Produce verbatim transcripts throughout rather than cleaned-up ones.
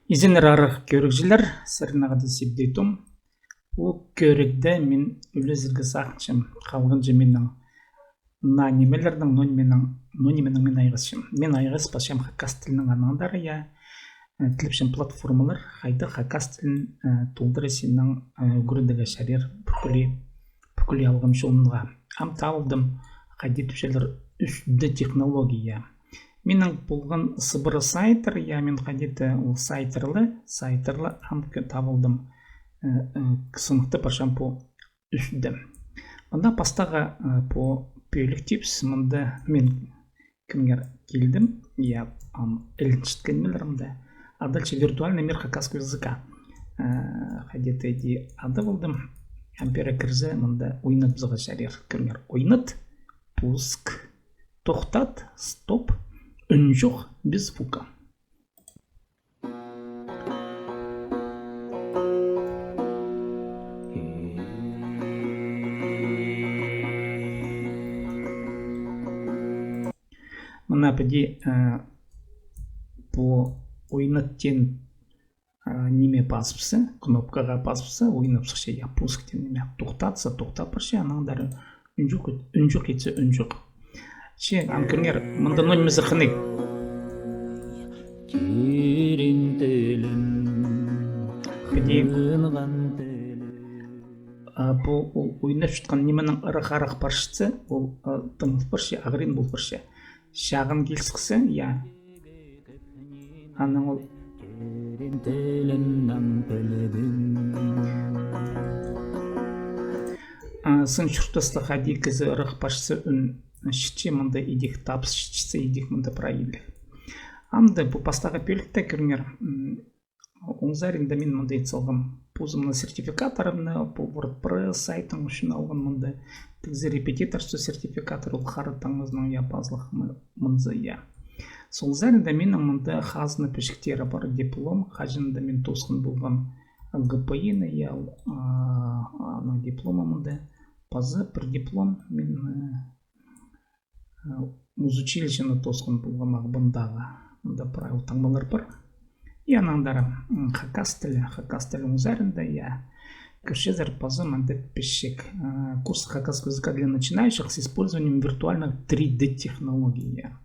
Изеннер, арығ кӧрігҷілер, сірернең хада Сибдей Том. Пу кӧрігде мин ӱлезерге сағынчам халғанҷы минің наа нимелернең, но минің, но нименең мин айғасчам. Мин айғас парчам хакас тілінең анаңар, я, э, тілепчем платформалар, хайда хакас тілін, э, толдыра синің, э, ӱгредерге чарир пӱкӱле, пӱкӱле алғым чонға. Ам табылдым, хайди тіпчелер, ӱс дэ технология. Минің полған сыбыра сайттар, я, мин хайди-да ол сайттарны, сайттарны ам кӧ-, табылдым. Э, э, сыныхтап парчам пу ӱс дэ. Мында пастағы, э, пу пӧлік тіпчебіс, мында мин кӧріңер килдім, я, ам ілінчеткен нимелер мында. А дальше виртуальный мир хакасского языка. Э, хайди-да иди адап алдым. Ам пеер кірзе, мында ойнатыбызарға чарир. Кӧріңер, ойнат, пуск, тохтат, стоп, ӱн чох, без звука. Мына піди, э, пу ойнат теен, э, ниме пазыбысса, кнопкаға пазыбысса, ойнап сыхча, я, пуск теен ниме. Тохтатса, тохтап парча, анаңар ӱн чох, ӱн чох итсе, ӱн чох. Че, ам кӧріңер, мында ноо ниме сыххан. Піди, а, пу, ол ойнапчатхан нименің ырах-арах парчатса, ол, а, тымыл парча, ағырин пол парча. Чағын кил сыхса, я. Анаң ол. А, сын чуртаста хайди кізі ырах парчатса, ӱн чітче, мында идӧк табыс чітчетсе, идӧк мында прай идӧк. Амды пу пастағы пӧлікте кӧріңер, м, оң саринда мин мында ит салғам позымның сертификаттарымны, пу WordPress сайтының ӱчӱн алғам мында. Тігізі репетиторство сертификаттар, ол хара таңмазынаң, я, пазылых мы-, мынзы, я. Сол саринда минің мында хазна пічіктері пар, диплом, хаҷан даа мин тоосхан полғам ГПИ-ні, я, а, аның дипломы мында. Паза пір диплом мин, э, э, музучилищені тоосхан полғам Ағбандағы. Мында прай ол таңмалар пар. И анаңар, м, хакас тілі, хакас тілі оң саринда, я. Кӧрчезер, паза мында пічік. Э, курс хакасского языка для начинающих с использованием виртуальных три дэ технологий, я.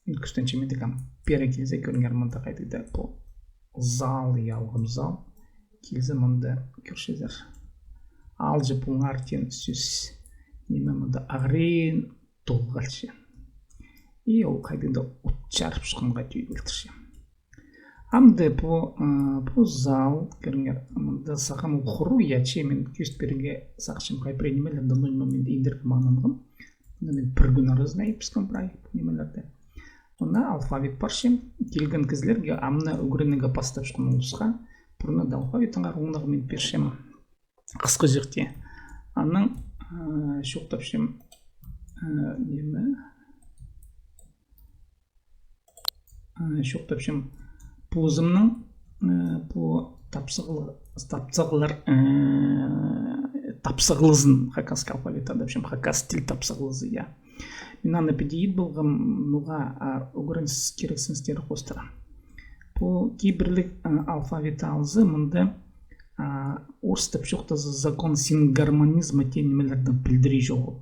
Мин кӱстенчем идӧк ам. Пеер килзе, кӧріңер, мында хайдағ-да пу зал, я, алғым зал. Килзе, мында кӧрчезер. Алҷы пулыңар теен сӧс. Ниме мында ағырин толғалча. И ол хайдағ-да от чарып сыхханға тӧӧй килтірче. Амды пу, а, пу зал, кӧріңер, мында сағам ол хуру, я, че мин кӧзіт пирерге сағынчам, хай пірее нимелерні, но ниме мин идерге маңнанғам. Мына мин пір кӱн аразына итпіскем прай нимелерні. Мына алфавит парча, килген кізілерге, ам на ӱгренерге пастапчатхан улусха, пурнада алфавитнеңер оңнағ мин пирчем. Хысхаҷахти. Анаң, э, чоохтапчам, э, ниме, э, чоохтапчам позымның, э, пу тапсағлы-, тапсағлар, э, тапсағлызын, хакасский алфавит адапчам, хакас тіл тапсағлызы, я. Мин аны піди ит полғам, ноға, а, ӱгренерге кирексіністері хоостыра. Пу кибірліг, а, алфавит алза, мында, а, орыстап чоохтаза, закон сингармонизма теен нимелернің пілдірии чоғыл.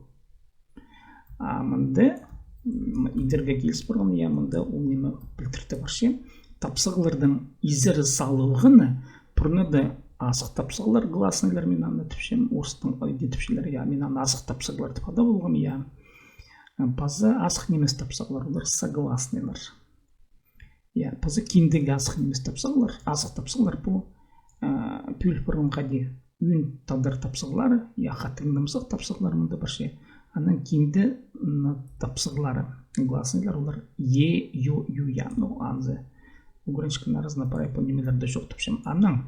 А мында, м, идерге киліс парған, я, мында ол ниме пілдірте парча. Тапсағларның изері салылғаны, пурнада азых тапсағлар, гласныйлар, мин аны тіпчем, орыстың, ой, иди тіпчелер, я, мин аны азых тапсағлар тіп адап алғам, я. Паза азых нимес тапсағлар, олар согласныйлар. Я, паза киндегі азых нимес тапсағлар, азых тапсағлар пу, а, пӧлік парған хайди ӧӧн тадар тапсағлары, я, хатығ нымзах тапсағлар мында парча. Анаң кинде, м, тапсағлары, гласныйлар, олар е, ё, ю, я, ну, анзы. Ӱгренчеткен аразына прай пу нимелерні чоохтапчам. Анаң,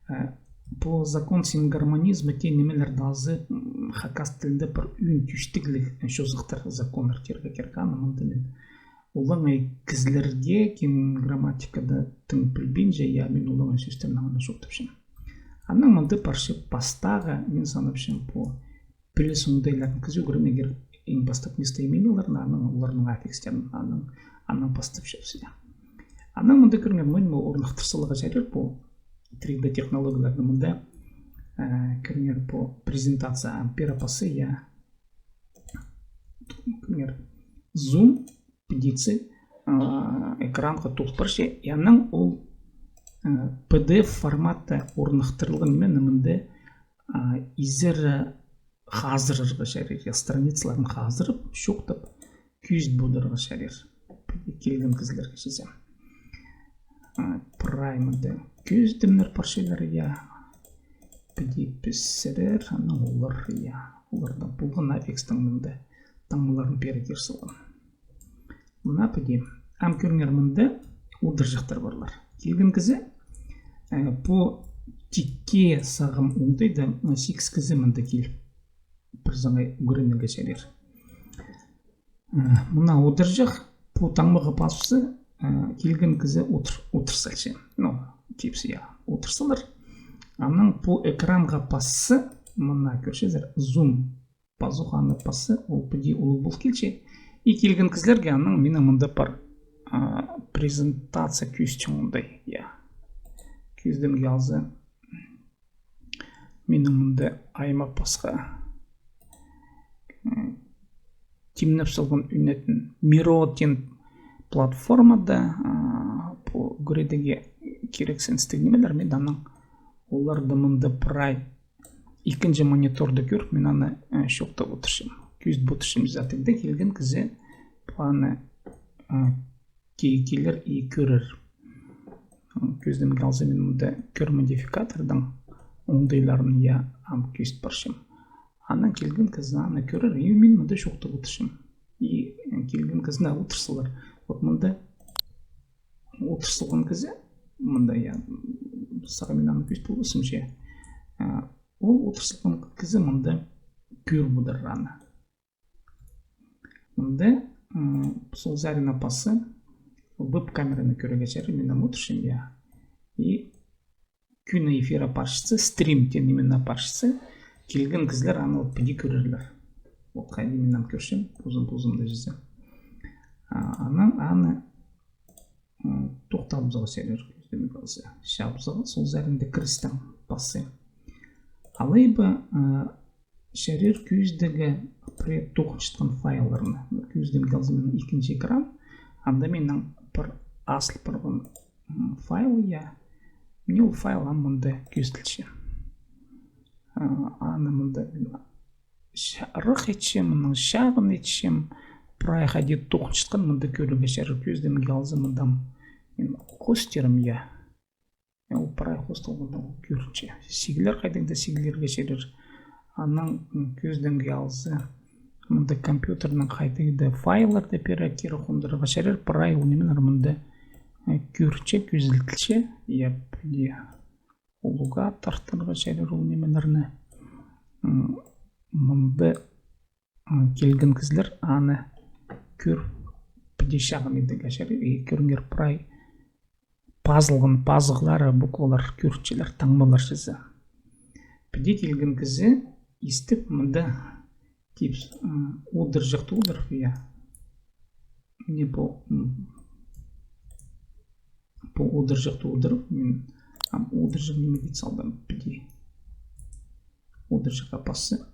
э, пу закон сингармонизма теен нимелерні алза, м, хакас тілінде пір ӧӧн тӧстігліг чозахтар, законнар тирге кирек, аны мында мин олаңай кізілерге, кем грамматикада тың пілбинче, я, мин олаңай сӧстернең аны чоохтапчам. Анаң мында парча пастағы, мин санапчам, пу піліс оңдайларын, кізі ӱгренерге кирек иң пастап местоимениелерні, анаң оларның аффикстерін, анаң, анаң пастапчабыс, я. Анаң мында кӧріңер, мин пу орныхтыр саларға чарир пу три дэ технологияларны. Мында, э, кӧріңер, пу презентация, ам пеер пасса, я. Кӧріңер, зум, піди, а, экранға тоғын парча, и анаң ол, э, П Д Ф форматта орныхтырылған ниме мында, а, изер хазырарға чарир, я, страницаларын хазырып, чоохтап, кӧзіт поларға чарир. Килген кізілерге чізе. А, прай мында кӧзідімнер парчалар, я. Піди піссерер, анаң олар, я. Оларда полған Аффикстің мында таңмаларын пеер кир салған. Мына піди. Ам кӧріңер, мында одырҷахтар парлар. Килген кізі, э, пу тикке сағам оңдайда, мына сигіс кізі мында киліп, пір саңай ӱгренерге чарир. Э, мына одырҷах, пу таңмаға пасса, э, килген кізі одыр-, одыр салча. Ну, типсі, я, одыр салар. Анаң пу экранға пасса, мына кӧрчезер, зум пазох аны пасса, ол піди улуғ пол килче. И килген кізілерге анаң минің мында пар, а, презентация кӧзітчең оңдай, я. Кӧзідімге алза, минің мында аймах пасха. М, тимнеп салған ӱнетін Миро теен платформада, а, пу ӱгредіге кирексіністіг нимелер, мин анаң оларды мында прай ікінҷі мониторда кӧріп, мин аны, э, чоохтап одырчам. Кӧзіт одырчам. Затығда килген кізі пу аны, э, ки-, килер и кӧрер. М, кӧзідімге алза, мин мында кӧр модификатордың оңдайларын, я, ам кӧзіт парчам. Анаң килген кізі аны кӧрер, и мин мында чоохтап одырчам. И, э, килген кізіні одыр салар. Вот мында одыр салған кізі, мында, я, сағам мин аны кӧзіт полбаспын че. Э, ол одыр салған кізі мында кӧр полар аны. Мында, м, сол сарина пасса, веб-камераны кӧрерге чарир, мин ам одырчам, я. И кӧні эфир апарчатса, стрим теен нимені апарчатса, килген кізілер аны вот піди кӧрерлер. Вот хайди мин ам кӧрчем, позым-позымда чізе. А, анаң аны, м, тохтабызарға чарир, кӧзідімге алза. Чабызарға, сол саринда кірістең пасса. Алай ба, а, чарир кӧзідерге пірее тоғынчатхан файларны. Кӧзідімге алза, минің ікінҷі экран. Анда минің пір азыл парған, м, файл, я. Мына ол файл ам мында кӧзіділче. А, аны мында мин чарых итчем, мынаң чағын итчем. Прай хайди тоғынчатхан мында кӧрерге чарир, кӧзідімге алза, мында мин хостерім, я. Ол прай хосталғанда ол кӧрінче. Сиглер хайдағ-да сиглерге чарир. Анаң, м, кӧзідімге алза, мында компьютернің хайдағ-да файлларды пеер кире хондырарға чарир, прай ол нимелер мында, э, кӧрінче, кӧзіділче, я, піди улуғ тартарға чарир ол нимелерні. М, мында, м, килген кізілер аны кӧр, піди чағын идерге чарир, и кӧріңер, прай пазылған пазығлары, буквалар кӧрінчелер, таңмалар чізе. Піди килген кізі истіп, мында тип, м, одырҷахты одырып, я. Мына пу, м, пу одырҷахты одырып, мин ам одырҷах ниме ит салдым, піди. Одырҷахха пасса,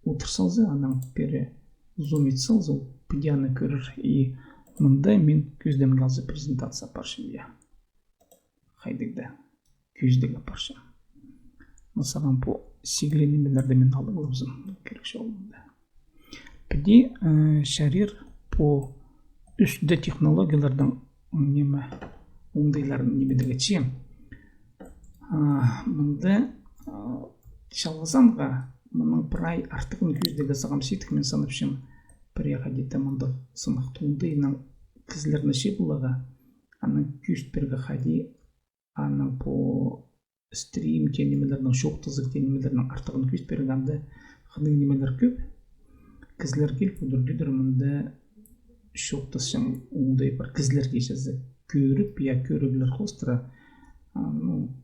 одыр салза, анаң пеер зум ит салза, ол піди аны кӧрер. И мында мин кӧзідімге алза презентация апарчам, я. Хайдағ-да кӧзідіг апарчам. Мысалға, пу сигле нимелерді мин алып алыбызам, кирек чоғыл мында. Піди, э, чарир пу ӱс дэ технологияларның ниме, оңдайларын ниме идерге че. А, мында, а, чалғызанға, мының прай артығын кӧзідерге сағам, сидік мин санапчам, пірее хайди-да мындағ сыныхты оңдайнаң кізілерні чыып аларға, анаң кӧзіт пирерге хайди, анаң пу стрим теен нимелернің, чоохтазығ теен нимелернің артығын кӧзіт пирерге, анда хынығ нимелер кӧп. Кізілер киліп одырчалар, мында чоохтасчаң оңдай пар. Кізілерге чізе кӧріп, я, кӧріглер хоостыра. А, ну,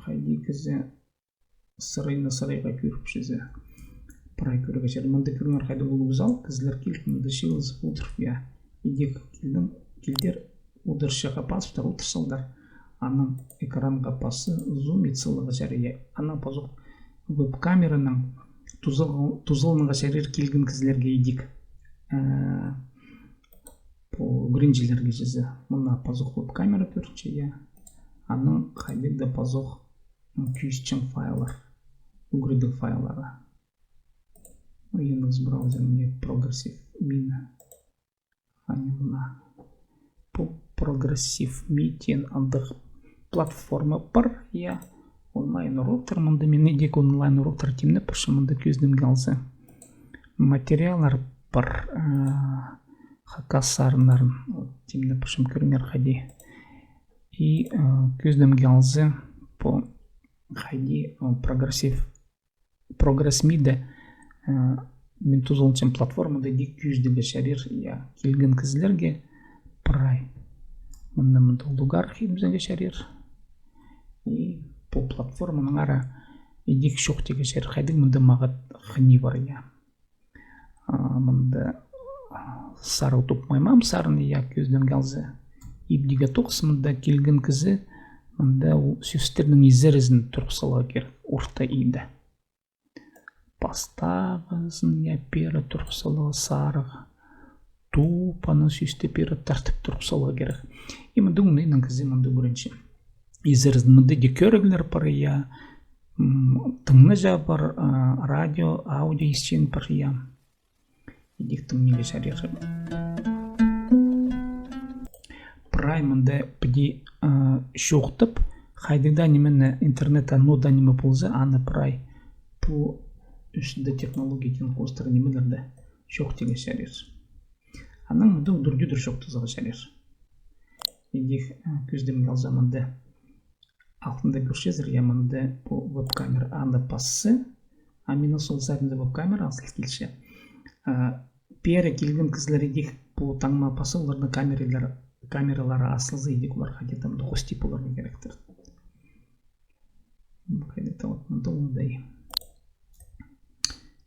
хайди кізі сырайны сырайға кӧріп чізе. Прай кӧрерге чарир. Мында кӧріңер, хайдағ улуғ зал, кізілер киліп, мында чыылызып одырып, я. Иди килдең, килдер, удурчахха пазып та удур салдар. Анаң экранға паза, зум ит саларға чарир. Анаң пазох веб-камеранаң тузал-, тузаланарға чарир килген кізілерге идӧк. Э, пу ӱгренҷілерге чізе. Мына пазох веб-камера кӧрінче, я. Анаң хайдағ-да пазох, м, кӧзітчең файллар. Ӱгредіг файллары. Яндекс браузер, мына Прогрессив Ми. Аны мына. Пу Прогрессив Ми теен андағ платформа пар, я. Онлайн уроктар, мында мин идӧк онлайн уроктар тимнеп парчам, мында кӧзідімге алза. Материаллар пар, э, хакас сарыннарын, вот, тимнеп парчам, кӧріңер хайди. И, э, кӧзідімге алза, пу хайди, э, Прогрессив Прогресс Миде, э, мин тузаланчам платформада идӧк кӧзідіге чарир, я, килген кізілерге прай. Мында, мында улуғ архив ибзеге чарир. И пу платформаның ара идӧк чоохтирға чарир, хайдағ мында мағат хыни пар, я. А, мында сарығ тупмаймам сарын, я, кӧзідімге алза. Ибдегі тоғыс, мында килген кізі, мында ол сӧстернің изерізін турғыс саларға кирек, орта иде. Пастағызын, я, пеер турғыс саларға сарығ. Тупаны сӧсті пеер тартып турғыс саларға кирек. И мында оңнайнаң кізі мында ӱгренче. Изерізін мында дее кӧріглер пар, я. М, тыңнаҷаң пар, а, радио, аудио истең пар, я. Идӧк тыңнирға чарир. Прай мында піди, а, чоохтап, хайдағ даа нимені, интернетте ноо даа ниме полза, аны прай пу ӱс дэ технология теен хоостыра нимелерде чоохтирға чарир. Анаң мында удур-тӧдір чоохтазарға чарир. Идӧк, а, кӧзідімге алза, мында алтында кӧрчезер, я, мында пу веб-камера аны пасса, а мин ол саринда веб-камера азыл килче. А, пеер килген кізілер идӧк пу таңма пасса, оларның камералар-, камералары азылза, идӧк оларға хайди-да мында хости поларға киректір. М, хайди-да вот мында оңдай.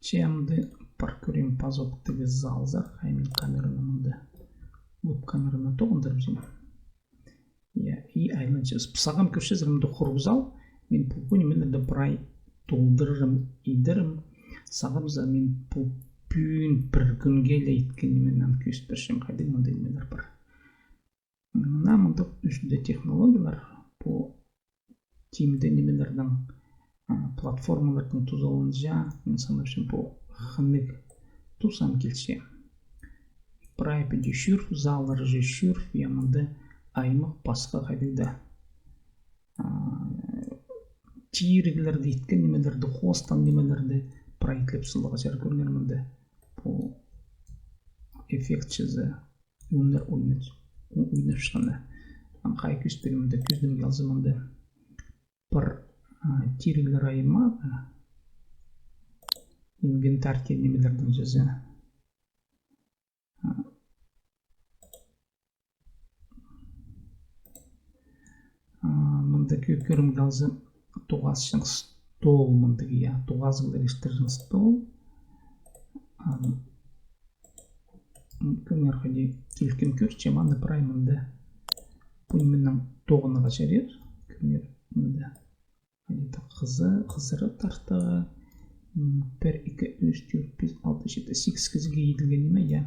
Че мында пар кӧрем пазох тігі залзар, хай мин камераны мында, веб-камераны тоғындырыбызим. Я, и айланчабыс. Сағам кӧрчезер, мында хуруғ зал, мин пу, пу нимелерді прай толдырарым, идерім. Сағам за мин пу пӱӱн пір кӱнге ле иткен нимені ам кӧзіт пирчем, хайдағ мында нимелер пар. Мына мындағ ӱс дэ технологиялар, пу тимде нимелернің, а, платформаларның тузаланҷа, мин санапчам, пу хынығ тус ам килче. Прай піди чӧр, заллар же чӧр, я, мында аймах пасха хайдағ-да, а, тиріглерді, иткен нимелерді, хостаң нимелерді прай итлеп саларға чарир, кӧріңер мында. Пу эффект чізе, ӱннер ойнап, ойнапчатханда. Ам хай кӧзіт пирем, мында кӧзідімге алза, мында пір, а, тиріглер аймағы, инвентарь теен нимелернің чізе. А, а, мында кӧ-, кӧрімге алза, тоғасчаң стол мындағ, я, тоғазығлар иртірҷең стол. А, м, кӧріңер, хайди килкім кӧрче, ам аны прай мында пу нименең тоғынарға чарир, кӧріңер, мында. Хайди-да хызы-, хызыра тартарға, м, пір, ікі, ӱс, тӧрт, пис, алты, читі, сигіс кізіге иділген ниме, я.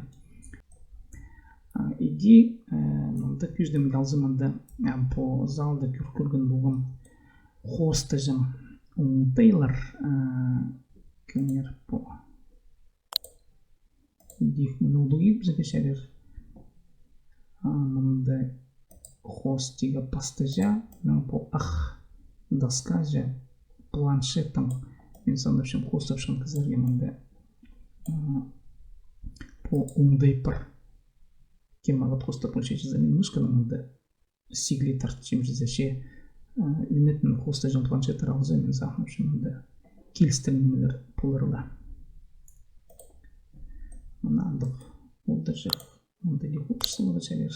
А, иди, э, мында кӧзідімге алза, мында, а, пу залда кӧр-, кӧрген полған хостаҷаң оңдайлар, э, кӧріңер, пу. Иди мыны улуғ итпезге чарир. А, мында хостиға пастыҷаң, мына пу ах доскаҷа планшеттең. Мин санапчам, хостапчатхан кізілерге мында, а, пу оңдай пар. Кем мағат хостап полча чізе, мин мышканың мында сиглей тартчам чізе, че, а, ӱнетін хостаҷаң планшеттер алза, мин сағынчам, мында килістіг нимелер полар ла. Мына андағ полдырҷых, мында не хутыр саларға чарир.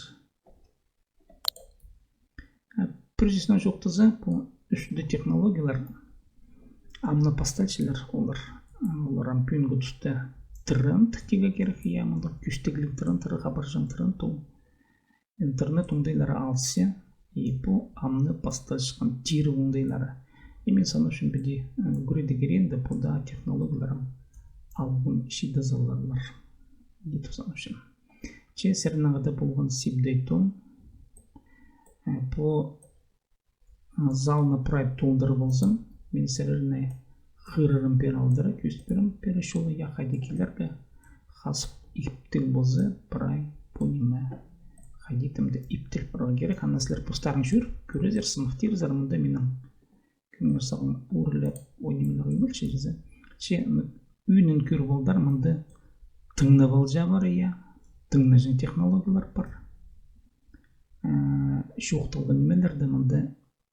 А, пір чоохтаза, пу ӱс дэ технологиялар ам на пасталчалар, олар, а, олар ам пӱӱнгі туста тренд тирге кирек, я, мындағ кӱстігліг тренд, ырахха парҷаң тренд ол. интернет оңдайлары алысча, и пу амды пасталчатхан тиріг оңдайлары. И мин санапчам, піди, э, ӱгредіг иренді, пу даа технологияларның алғым чиді саларлар, тіп санапчам. Че сірернең хада полған Сибдей Том. Э, пу, м, залны прай толдырып алзам, мин сірерні хығырарым пеер алдыра, кӧзіт пирем пеер чолы, я, хайди килерге, хазых иптіг полза, прай пу ниме, хайди тимде, иптіл парарға кирек, аны сірер постарың чӧр, кӧрерзер, сымах тирзер, мында минің кӧңнер сағам ӱрлеп, ой, нимелер ӱгренче чізе. Че, м, ӱнін кӧріп алдар, мында тыңнап алҷаң пар, я, тыңнаҷаң технологиялар пар. Э, чоохталған нимелерді мында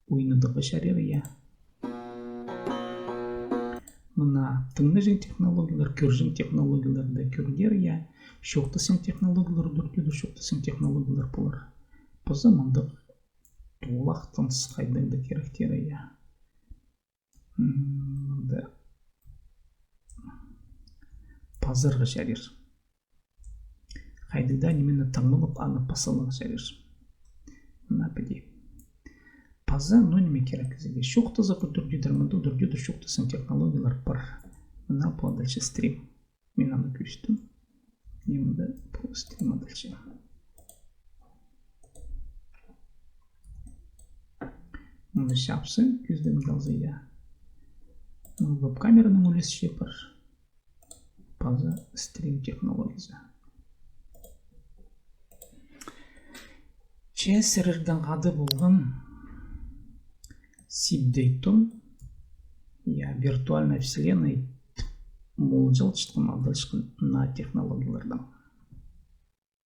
ойнадарға чарир, я. Мына тыңнаҷаң технологиялар, кӧрҷең технологияларны кӧрер, я. Чоохтасчаң технологиялар, дуртиды чоохтасчаң технологиялар полар. Паза мындағ тулахтаныс хайдағ-да киректер, я. М, мында пазарға чарир. Хайдағ-да нимені таңмалап, аны пас саларға чарир. Мына піди. Паза, ну, ниме кирек кізее? Чоохтазарға, дуртидыр, мында дуртиды чоохтасчаң технологиялар пар. Мына пу адалча стрим. Мин аны кӧзіттім. Ниме дее, пу стрим адалча. Мында чапсаң, кӧзідімге алза, я. Ну, веб-камераның ӱлезі пар. Паза стрим технологиязы. Че сірердең хада полған Сибдей Том, я, виртуальная вселенная, молҷалчатхан, адалчатхан наа технологиялардаң.